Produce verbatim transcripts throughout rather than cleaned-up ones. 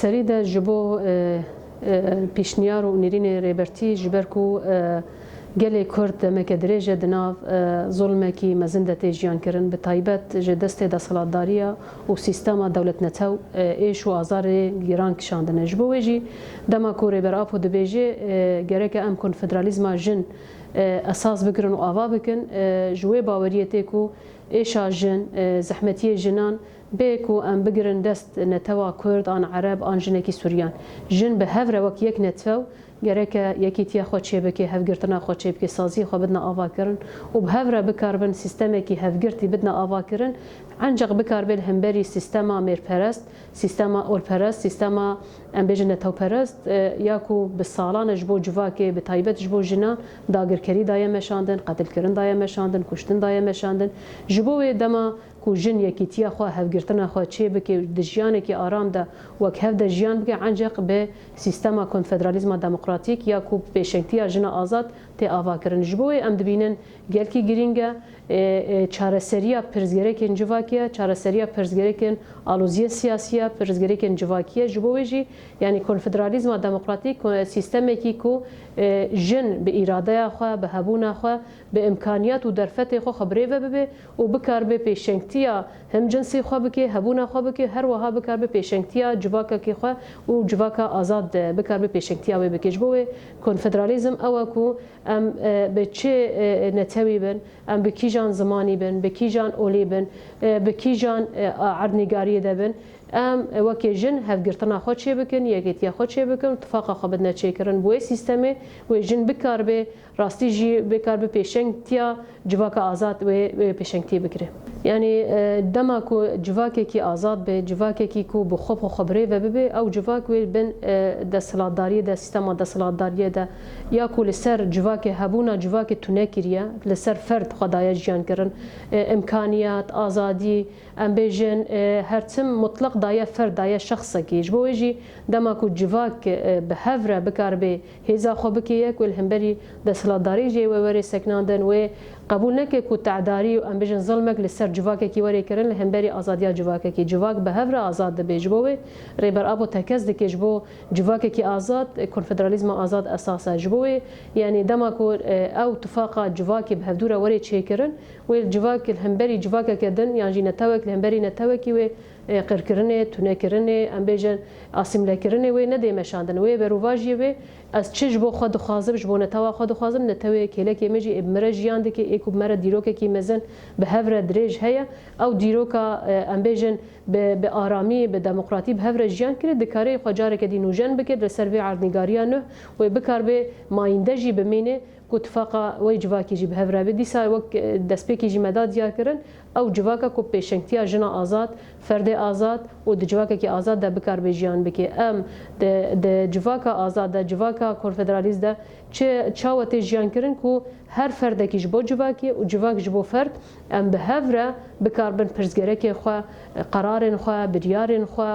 Serî de ji bo, e, e, pêşniyar û nêrînê Rêbertî, ji ber ku, e, gelê Kurd demeke dirêj e di nav, e, zulmekî mezin de tê jiyan kirin, bi taybet ji destê desthilatdariya û sîstema dewletnetew, e, êş û azarê giran kişandine. Ji bo wê jî dema ku Rêber Apo dibêje, e, gereke em konfederalîzma jin, e, esas bigirin û ava bikin, e, ji wê baweriyê tê ku êşa jin, e, zehmetiyê jinan bê ku em bigirin dest netewa Kurd an Ereb an jinekî Suryan. Jin bi hev re wek yek netew gereke yekîtiya xwe çêbike, hevgirtina xwe çêbike, saziyê xwe bidine avakirin û bi hev re bikaribin sîstemekî hevgirtî bidine avakirin, enceq bikaribe li hemberî sîstema mêrperest, sîstema olperest, sîstema, em bêjin, netewperest, e, ya ku bi salan e ji bo civakê, bi taybet ji bo jinan dagirkerî daye meşandin, qetilkirin daye meşandin, kuştin daye meşandin. Ji bo wê dema ku jin yekîtiya xwe, hevgirtina xwe çê bike û di jiyanekî aram de wek hev de jiyan bike, enceq bi sîstema konfederalîzma demokratîk ya ku pêşengtiya jina azad tê avakirin. Ji bo wê em dibînin gelkî girîng e, e, e, çareseriya pirsgirêkên civakî ye, çareseriya pirsgirêkên aloziyên siyasî ye, pirsgirêkên civakî ye. Ji bo wê jî, yanî konfederalîzma demokratîk, e, sîstemekî ku, e, jin bi îradeya xwe, bi hebûna xwe, bi îmkaniyat û derfetê xwe xwe bi rê ve bibe û bikaribe pêşengtiya hemcinsî xwe bike, hebûna xwe bike, her wiha bikaribe pêşengtiya civakekî xwe û civaka azad, e, bikaribe pêşengtiya wê bike. Ji bo wê konfederalîzm ew e ku em, e, bi çi, e, netewî bin, em bi kîjan zimanî bin, bi kîjan olî bin, e, bi kîjan, e, erdnîgariyê de bin, em, e, wekî jin hevgirtina xwe çê bikin, yekîtiya xwe çê bikin û tifaqa xwe bidine çêkirin. Bi wê sîstemê wê jin bikaribe rastî jî bikaribe pêşengtiya civaka azad wê, wê pêşengtiyê bikire. Yanî, e, dema ku civakekî azad be, civakekî ku bi xwe bi xwe bi rê ve bibe, ew civak wê bin, e, desthilatdariyê de, sîstema desthilatdariyê de, ya ku li ser civakê hebûna civakê tune kiriye, li ser ferd xwe daye jiyan kirin, e, îmkaniyat, azadî, em bêjin, e, her tim mutleq daye ferd, daye şexsekî. Ji bo wê jî dema ku civak, e, bi hev re bikaribe hêza xwe bike yek, wê li hemberî desthilatdarî jê wê were sekinandin, wê qebûl neke ku tedarî û, em bêjin, zilmek li ser civakekî were kirin li hemberî azadiya civakekî. Civak bi hev re azad dibe. Ji bo wê Rêber Apo tekez dike, ji bo civakekî azad, konfederalîzma azad esas e. Ji bo wê, yanî dema ku, e, ew tifaqa civakê bi hevdû re were çêkirin, wê civak li hemberî civakeke din yan jî netewek li hemberî netewekî wê, e, qirkirinê, tunekirinê, em bêjin asîmlekirinê wê nedê meşandin. Wê berovajiyê wê, ez çi ji bo xwe dixwazim, ji bo netewa xwe dixwazim, netewê kêlekê min jî ê bi min re jiyan dike, ê ku bi me re dîrokekî mezin bi hev re dirêj heye. Ew dîroka, e, em bêjin bi, bi aramî, bi demokratî bi hev re jiyan kire, dikare xwe careke dî nûjen bike, li ser vê erdnîgariya nuh wê bikaribe mayînde jî bimîne. Ku tifaqa wê civakî jî bi hev re be. Dîsa wek, e, destpêkê jî me da diyar kirin, ew civaka ku pêşengtiya jina azad, ferdê azad û di civakekî azad de bikaribe jiyan bike. Em di, di civaka azad de, civaka konfederalîst de çi, çawa tê jiyan kirin ku her ferdekî ji bo civakê û civak ji bo ferd, em bi hev re bikaribin pirsgirêkên xwe, qerarên xwe, biryarên xwe,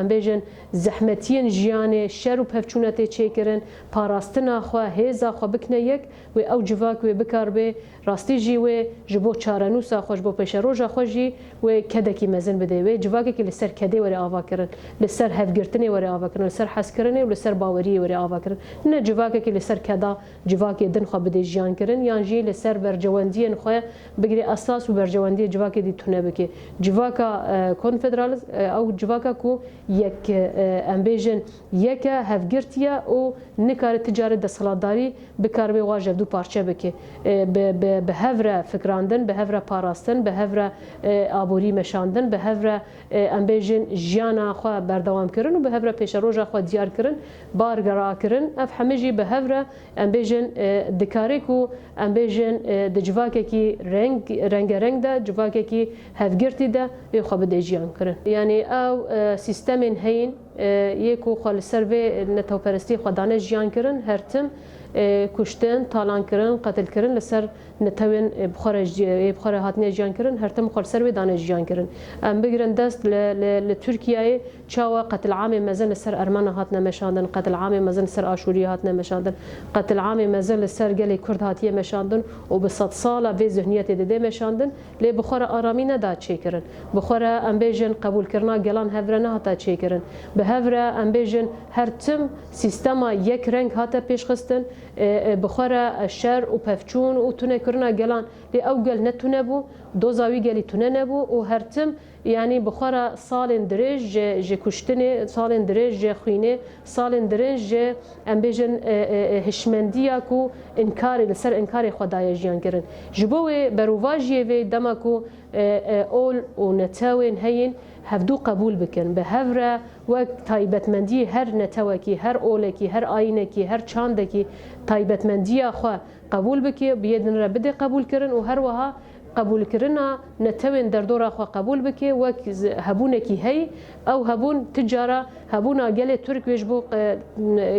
em bêjin zehmetiyên jiyanê, şer û pevçûne tê çêkirin, parastina xwe, hêza xwe bikine yek, wê ew civak wê bikaribe rastî jî wê ji bo çarenûsa xwe, ji bo pêşeroja xwe jî wê kedekî mezin bide. Wê civakekî li ser kedê were avakirin, li ser hevgirtinê were avakirin, li ser hezkirinê û li ser baweriyê were avakirin. Ne civakekî li ser keda civakê din xwe bide jiyan kirin, yan jî li ser bercewendiyên xwe bigire esas û bercewendiyê civakê dî tune bike. Civaka, e, konfederalist, e, ew civaka ku yek, e, em bêjin yek e, hevgirtî ye û nikare ti carê desthilatdarî bikaribe wa ji hevdû parçe bike. E, bi, bi, bi hev re fikirandin, bi hev re parastin, bi hev re, e, aborî meşandin, bi hev re, e, em bêjin jiyana xwe berdewam kirin û bi hev re pêşeroja xwe diyar kirin, bar rakirin. Ev hemî jî bi hev re, em bêjin, e, dikare ku, em bêjin, e, di civakekî reng, rengereng de, civakekî hevgirtî de wê xwe bide jiyan kirin. Yanî ew, e, sîstemên heyîn, e, yê ku xwe li ser vê netewperestiyê xwe dane jiyan kirin, her tim E, kuştin, talankirin, qetilkirin li ser netewên, e, bi xwe re ji-, ê bi xwe re hatine jiyankirin, her tim xwe li ser wê dane jiyankirin. Em bigirin dest li, li, li Tirkiyeyê çawa qetil'amê mezin li ser Ermena hatine meşandin, qetil'amê mezin li ser Aşûriyê hatine meşandin, qetil'amê mezin li ser gelê Kurd hatiye meşandin û bi sedsala vê zihniyetê dide meşandin. Lê bi xwe re aramî neda çêkirin. Bi xwe re, em bêjin, qebûlkirina gelan hev re nehata çêkirin. Bi hev re, em bêjin, her tim sîstema yek reng hate pêşxistin. E, e, bi xwe re, e, şer û pevçûn û tunekirina gelan. Lê ew gel ne tune bû, doza wî gelî tune nebû û her tim, yanî bi xwe re salên dirêj ji, ji kuştinê, salên dirêj ji xwînê, salên dirêj ji, em bêjin, e, e, e, hişmendiya ku înkarê, li ser înkarê xwe daye jiyan kirin. Ji bo wê berovajiyê vê dema ku, e, e, ol û netewên heyîn hevdû qebûl bikin, bi hev re wek taybetmendiyê her netewekî, her olekî, her ayînekî, her çandekî taybetmendiya xwe qebûl bike, bi yê din re bide qebûlkirin û her wiha qebûlkirina netewên derdora xwe qebûl bike wek z-, hebûnekî heyî. Ew hebûn ti cara hebûna gelê Tirk wê ji bo, e,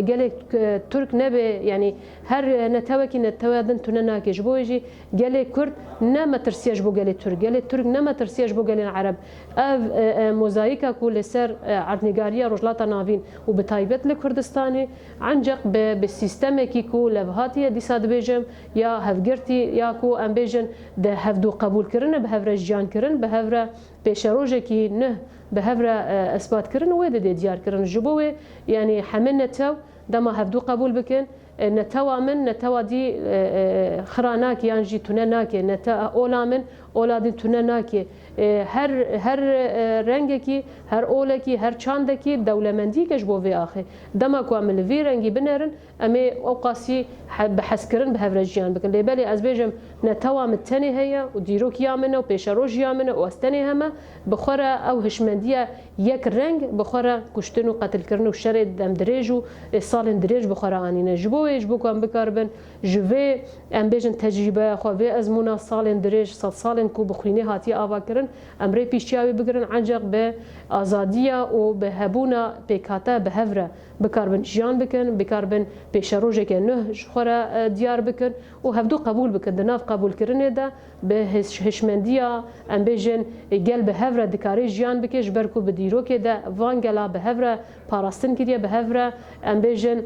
gelê, e, Tirk nebe, yanî her netewekî netewa din tune nake. Ji bo wê jî gelê Kurd ne metirsiye ji bo gelê Tirk, gelê Tirk ne metirsiye ji bo gelên Ereb. Ev, e, e, mozayîka ku li ser, e, erdnîgariya Rojhilata Navîn û bi taybet li Kurdistanê, enceq bi, bi sîstemekî ku levhatî ye, dîsa dibêjim, ya hevgirtî, ya ku em bêjin di hevdû qebûlkirinê bi hev re jiyan kirin, bi hev re pêşerojekî nuh bi hev re, e, ispat kirin û wê didê diyar kirin. Ji bo wê, yanî heme netew dema hevdû qebûl bikin, e, netewa min, netewa dî, e, e, xira nake yan jî tune nake. Nete-, ola min, ola dî tune nake. E, her, her, e, rengekî, her olekî, her çandekî dewlemendiyeke ji bo vê axê. Dema ku em li vî rengî binerin, em ê ew qasî he-, bi hezkirin bi hev re jiyan bikin. Lê belê ez bêjim, netewa min tenê heye û dîrokiya min e û pêşerojiya min e û ez tenê heme, bi xwe re ew hişmendiya yek reng bi xwe re kuştin û qetilkirin û şerê demdirêj û, e, salên dirêj bi xwe re anîne. Ji bo wê, ji bo ku em bikaribin ji vê, em bêjin, tecrîbeya xwe, vê ezmûna salên dirêj, sed salên ku bi xwînê hatiye avakirin, em rê pîşiya wê bigirin, enceq bi azadiya û bi hebûna pêkhate bi hev re bikaribin jiyan bikin, bikaribin pêşerojeke nuh ji xwe re, e, diyar bikin û hevdû qebûl bikin. Di nav qebûlkirinê de bi hiş-, hişmendiya, em bêjin, gel bi hev re dikare jiyan bike, ji ber ku bi dîrokê de van gela bi hev re parastin kiriye, bi hev re, em bêjin,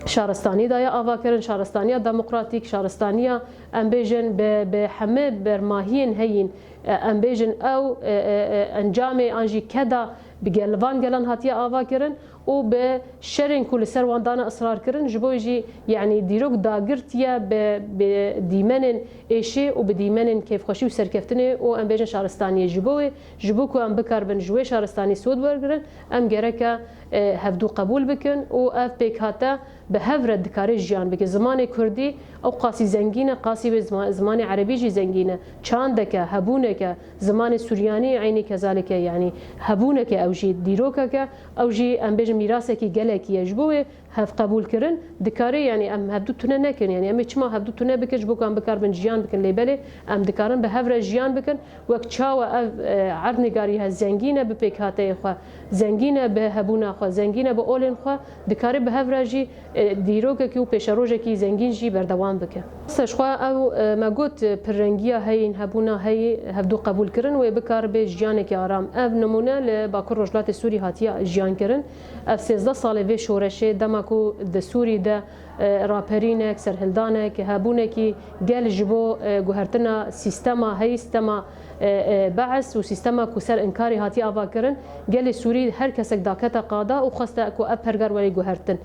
şaristanî daye avakirin, şaristaniya demokratîk, şaristaniya, em bêjin, bi, bi heme bermahiyên heyîn, e, em bêjin, ew, e, e, e, encamê an jî keda bi gel-, van gelan hatiye avakirin û bi şerên ku li ser wan dane israr kirin, ji bo jî, yanî dîrok dagirtiye bi, bi dîmenên êşê û bi dîmenên kêfxweşî û serkeftinê û, em bêjin, şaristaniyê. Ji bo wê, ji bo ku em bikaribin ji wê şaristanî sod wergirin, em gereke, e, hevdû qebûl bikin û ev pêkhate bi hev re dikare jiyan bike. Zimanê kurdî ew qasî zengîn e, qasî wê zima-, zimanê erebî jî zengîn e. Çandeke, hebûneke, zimanê suryanî eynî kezalike, yanî hebûneke ew jî dîrokeke, ew jî, em bêjin, mîrasekî gelekî ye. Ji bo wê hevqebûlkirin dikare, yanî em hevdû tune nekin. Yanî em ê çima hevdû tune bikin, ji bo ku em bikaribin jiyan bikin. Lê belê em dikarin bi hev re jiyan bikin. Wek çawa ev, e, erdnîgarî he zengîn e bi pêkhateyê xwe, zengîn e bi hebûna xwe, zengîn e bi olên xwe, dikare bi hev re jî, e, dîrokekî û pêşerojekî zengîn jî berdewam bike. Ser xwe ew, e, me got, e, pirrengiya heyîn, hebûna heyî, hevdû qebûlkirin wê bikaribe jiyanekî aram. Ev nimûne li Bakur Rojhilatê Sûrî hatiye jiyan kirin. Ev sêzdeh salê vê şoreşê, dema ku di Sûrî de, e, raperînek, serhildanek, hebûnekî gel ji bo, e, guhertina sîstema heyî, sîstema, e, e, Bees û sîstema ku ser înkarê hatiye avakirin, gelê Sûrî her kesek dakete qada û xweste ku ev pergar were guhertin.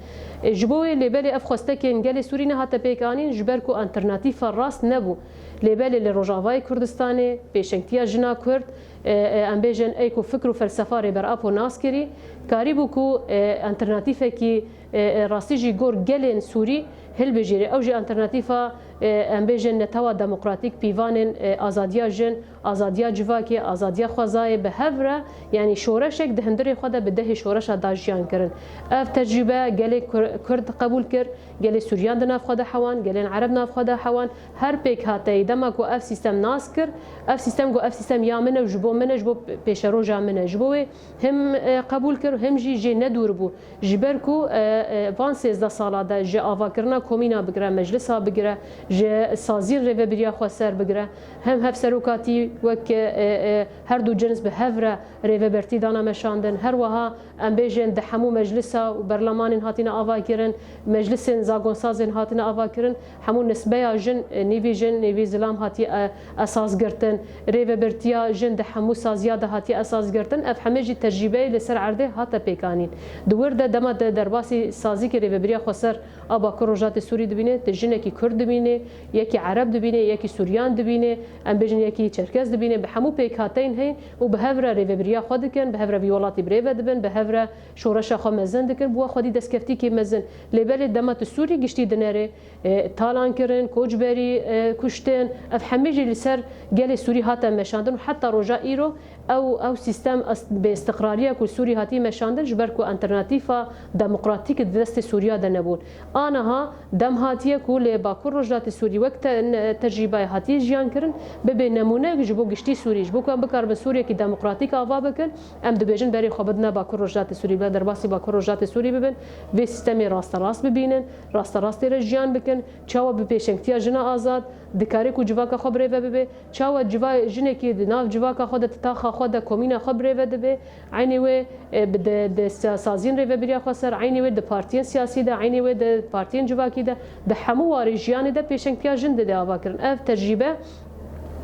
E, ji bo wê lê belê ev xwestekên gelê Sûrî nehate pêk anîn, ji ber ku alternatîfa rast nebû. Lê belê li Rojavayê Kurdistanê pêşengtiya jina Kurd, e, e, em bêjin, ey ku fikr û felsefa Rêber Apo nas kirî, karîbû ku, e, alternatîfekî, e, e, rastî jî gor gelên Sûrî hilbijêre. Ew jî alternatîfa, e, em bêjin, netewa demokratîk, pîvanên, e, azadiya jin, azadiya civakê, azadiya xwezayê bi hev re, yanî şoreşek di hundirê xwe de bi dehê şoreşa da jiyan kirin. Ev tecrûbe gelê Kur-, Kurd qebûl kir, gelê Sûriyan di nav xwe de hewan, gelên Ereb nav xwe de hewan, her pêkhateyî dema ku ev sîstem nas kir, ev sîstem got, ev sîstem ya min e û ji bo min e, ji bo pêşeroja min e. Ji bo wê him, e, qebûl kir û him jî jê nedûr bû. Ji ber ku, e, e, van sêzdeh sala de ji avakirina komîna bigire, meclisa bigire, ji saziyên rêvebiriya xweser bigire. Hem hevserokatî wek, e, e, her du cins bi hev re rêvebertî dana meşandin. Her wiha em bêjin di hemû meclisa û berlemanên hatine avakirin, meclisên zagonsazên hatine avakirin, hemû nisbeya jin, e, nîvî jin, nîvî zilam hatiye, e, esas girtin. Rêvebirtiya jin di hemû saziya de hatiye esas girtin. Ev hemê jî tecrîbeyê li ser erdê hate pêkanîn. Di wir de dema de derbasî sazîkê rêvebiriya xweser a Bakur Rojatê Sûrî dibîne, tu jinekî Kurd dibîne, yekî Ereb dibîne, yekî Suryan dibîne, em bêjin yekî Çerkez dibîne, bi hemû pêkhateyên heyî û bi hev re rêvebiriya xwe dikin, bi hev re vî welatî birêve dibin, bi hev re şoreşa xwe mezin dikin, bi we xwedî destkeftîkê mezin. Lê belê dema tu Sûrî giştî dinerê, e, talan kirin, koçberî, e, kuştin, ev hemî jî li ser gelê Sûrî hate meşandin û heta roja îro ew, ew sîstem est-, bêîstiqrariya ku Sûrî hatî meşandin, ji ber ku alternatîfa demokratîk di destê Sûriya de nebûn. Aniha dem hatiye ku li Bakur Rojhilatê Sûrî wek te-, ne-, tecrîbeyê hatiye jiyan kirin, bibe nemûneyek ji bo giştî Sûrî, ji bo ku em bikaribin Sûriyekî demokratîk ava bikin, em dibêjin berê xwe bidine Bakur Rojhilatê Sûrî, bila derbasî Bakur Rojhilatê Sûrî bibin, vê sîstemê rasterast bibînin, rasterast tê re jiyan bikin, çawa bi pêşengtiya jina azad dikare ku civaka xwe birêve bibe, çawa civa-, jinekî di nav civaka xwe de, di taxa xwe de, komîna xwe birêve dibe, eynî wê, e, bi de, di sa-, saziyên rêvebiriya xweser, eynî wê di partiyên siyasî de, eynî wê di partiyên civakî de, di hemû warê jiyanê de pêşengtiya jin dide ava kirin. Ev tecrîbe,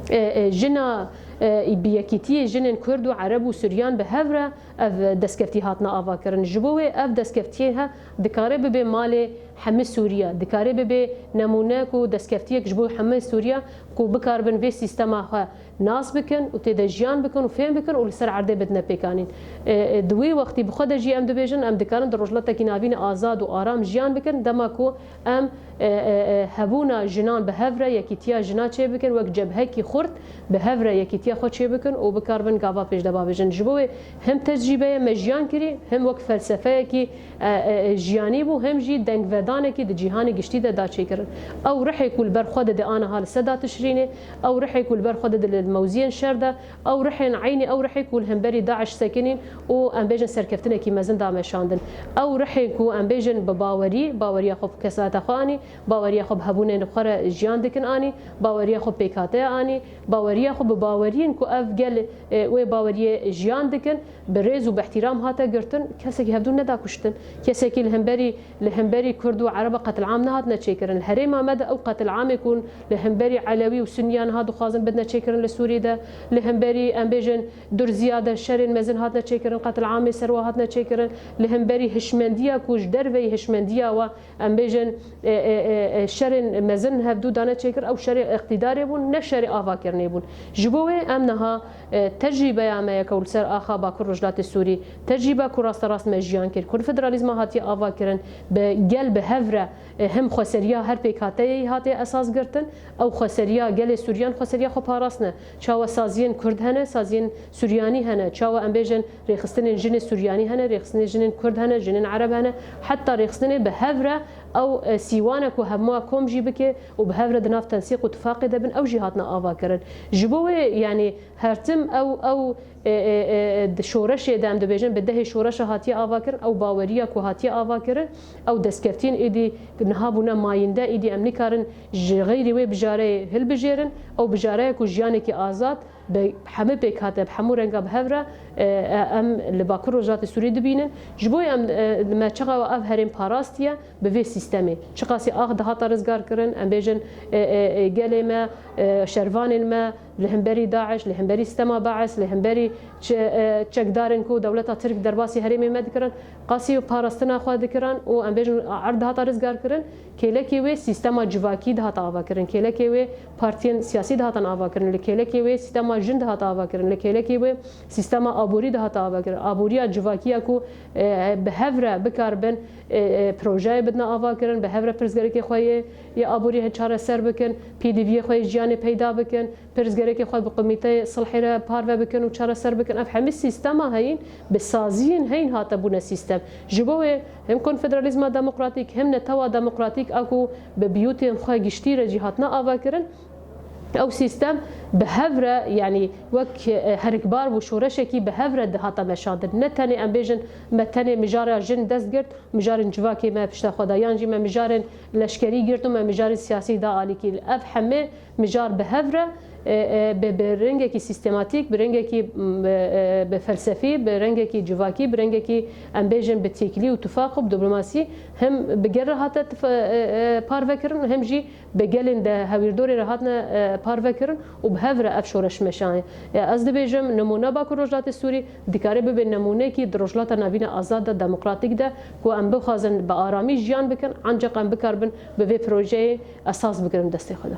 e, e, jina, e, bi yekîtiyê jinên Kurd û Ereb û Suryan bi hev re ev destkeftî hatine ava kirin. Ji bo wê ev destkeftiyê he dikare bibe malê hemî Sûriya, dikare bibe nemûne ku destkeftiyek ji bo hemî Sûriya ku bikaribin vê sîstema xwe nas bikin û tê de jiyan bikin û fêm bikin û li ser erdê bidine pêkanîn. E, e, di wê wextî bi xwe de jî em dibêjin, em dikarin di rojhilatekî navîn azad û aram jiyan bikin, dema ku em, e, e, e, hebûna jinan bi hev re yekîtiya jina çêbikin, wek cebhekî xurt bi hev re yekîtiya xwe çêbikin û bikaribin gava pêş de bavêjin. Ji bo wê him tecrîbeyê me jiyan kirî, him wek felsefeyekî, e, e, e, jiyanî bû, him jî dengvedanekî di cîhanê giştî de da çêkirin. Ew rihê ku li ber xwe dide aniha li seda Tişrînê, ew rihê ku li ber xwe dide li mewziyên şer de, ew rihên eynî ew rihê ku li hemberî DAIŞ sekinîn û em bêjin serkeftinekî mezin da meşandin. Ew rihê ku em bêjin bi bawerî, baweriya xwe bi kesayeta xwe anî, baweriya xwe bi hebûnên xwe re jiyan dikin anî, baweriya xwe bi pêkhateya anî, baweriya xwe bi baweriyên ku ev gel, e, wê baweriyê jiyan dikin, bi rêz û bi ihtiram hate girtin, kesekî hevdû neda kuştin. Kesekî li hemberî, li hemberî Kurd û Ereba qetilam nehatine çêkirin. Li herêma me de ew qetilamê ku li hemberî Elewî û Sunniyan niha dixwazin bidine çêkirin li Sûrî de, li hemberî, em bêjin, Durziya de şerên mezin hatine çêkirin, qetilamê ser wa hatine çêkirin, li hemberî hişmendiya ku ji derveyî hişmendiya wa em bêjin, e, e, e, e, şerên mezin hevdû dane çêkir, ew şerê îqtîdarê bûn, ne şerê avakirinê bûn. Ji bo wê em niha, e, tecrîbeya me yeke li ser axa Bakur Rojhilatê Sûrî, tecrîbe ku rasterast me jiyan kir, ku li federalîzma hatiye avakirin, bi gel bi hev re, e, him xweseriya her pêkhateyê hatiye esas girtin, ew xweseriya gelê Sûriyan xweseriya xwe parastine. Çawa saziyên Kurd hene, saziyên Suryanî hene, çawa em bêjin rêxistinên jinê Suryanî hene, rêxistinên jinên Kurd hene, jinên Ereb hene, heta rêxistinê bi hev re ew, e, sîwane ku hemû kom jî bike û bi hev re di nav tensîq û tifaqê de bin, ew jî hatine avakirin. Ji bo wê, yanî her tim ew, ew, e, e, e, di şoreşê de, em dibêjin bi dehê şoreşa hatiye avakirin, ew baweriya ku hatiye avakirin, ew destkeftiyên êdî niha bûne mayînde, êdî em nikarin ji xeyrî wê bijareyê hilbijêrin, ew bijareyê ku jiyanekî azad, bi hemû pêkhate, bi hemû renga bi hev re, e, e, em li Bakur Rojhilatê Sûrî dibînin. Ji bo em, e, me çawa ev herêm parastiye bi vê sîstemê. Çiqasî ax dihata rizgar kirin, em bêjin, e, e, e, gelê me, e, şervanên me li hemberî DAIŞ, li hemberî sîstema BAIS, li hemberî çe-, e, çekdarên ku dewleta Tirk derbasî herêmê me dikirin, qasî parastina xwe dikirin û em bêjin erd dihata rizgar kirin. Kêlekê wê sîstema civakî dihata avakirin, kêlekê wê partiyên siyasî dihatan avakirin, li kêlekê wê sîstema jin dihata avakirin, li kêlekê wê sîstema aborî dihata avakirin. Aboriya civakî ya ku, e, bi hev re bikaribin, e, e, projeyê bidine avakirin, bi hev re pirsgirêkê xwe yê, yê aborî çareser bikin, pêdiviyê xwe yê jiyanê peyda bikin, pirsgirêkê xwe bi Komîteyê Silhê re parve bikin û çareser bikin. Ev hemî sîstema heyîn bi saziyên heyîn hate bûne sîstem. Ji bo wê hem konfederalîzma demokratîk hem netewa demokratîk a ku bi biyûtên xwe giştî re jî hatine avakirin, Ew sîstem bi hev re, yanî wek, e, herikbar bû, şoreşekî bi hev re dihata meşandin. Ne tenê em bêjin me tenê mijara jin dest girt, mijarên civakê me pişta xwe da, yan jî me mijarên leşkerî girt û me mijarên siyasî da alîkî. Ev hemê mijar bi hev re, e, e, bi, bi rengekî sîstematîk, bi rengekî, m, e, e, bi felsefî, bi rengekî civakî, bi rengekî, em bêjin, bi têkilî û tifaq û bi diplomasî hem bi gel re hate tif-, e, e, parve kirin, hem jî bi gelên de hewîrdorê re hatine, e, parve kirin û bi hev re ev şoreş meşanê. E, ez dibêjim, nimûne Bakur Rojhilatê Sûrî dikare bibe nimûnekî di Rojhilata Navîn e azad de, demokratîk de, ku em bixwazin bi aramî jiyan bikin, ancaq em bikaribin bi vê projeyê esas bigirin destê xwe de.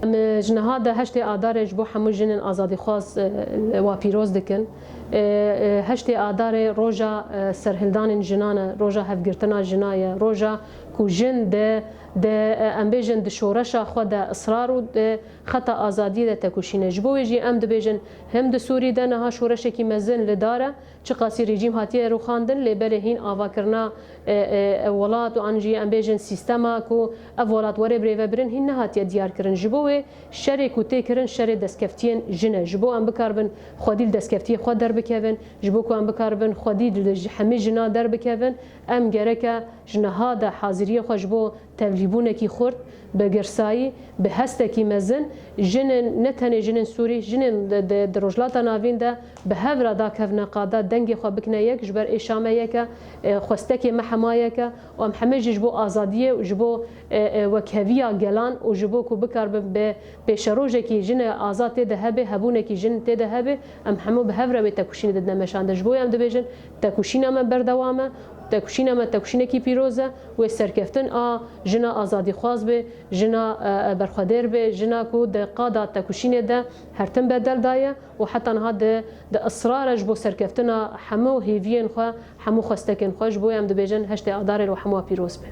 Em, e, ji niha de heştê Adarê ji bo hemû jinên azadîxwaz, e, wa pîroz dikin. E, e, heştê Adarê roja, e, serhildanên jinan e, roja hevgirtina jina ye, roja ku jin de, de, e, em bêjin di şoreşa xwe de israr û di xeta azadiyê de tekoşîne. Ji bo wê jî em dibêjin, hem di Sûrî de niha şoreşekî mezin li dar e, çiqasî rejîm hatiye rûxandin, lê belê hîn avakirina, e, e, e, welat û an jî em bêjin sîstema ku ev welat were birêvebirin hîn nehatiye diyarkirin. Ji bo wê şerê ku tê kirin şerê destkeftiyên jin e. Ji bo em bikaribin xwedî li destkeftiyê xwe derbikevin, ji bo ku em bikaribin xwedî li ji hemî jina derbikevin, em gereke ji niha de haziriyê xwe ji bo tevlîbûnekî xurt, bi girsayî, bi hestekî mezin, jinên, ne tenê jinên Sûrî, jinên di, di, di Rojhilata Navîn de bi hev re dakevne qada dengê xwe bikine yek, ji ber ê Şam e yek e, e, xwestekê me hema yek e û em hemê jî ji bo azadiyê û ji bo, e, e, wekheviya gelan û ji bo ku bikaribin bi pêşerojekî jine azad tê de hebe, hebûnekî jin tê de hebe, em hemû bi hev re wê tekoşînê didine meşandin. Ji bo em dibêjin, tekoşîna me berdewam e, tekoşîna me tekoşînekî pîroz e, wê serkeftin a jina azadîxwaz be, jina, e, e, berxwedêr be, jina ku di qada tekoşînê de her tim bedel daye û heta niha di, di israr e ji bo serkeftina hemû hêviyên xwe, hemû xwestekên xwe. Ji bo em dibêjin heştê Adarê li hemû pîroz be.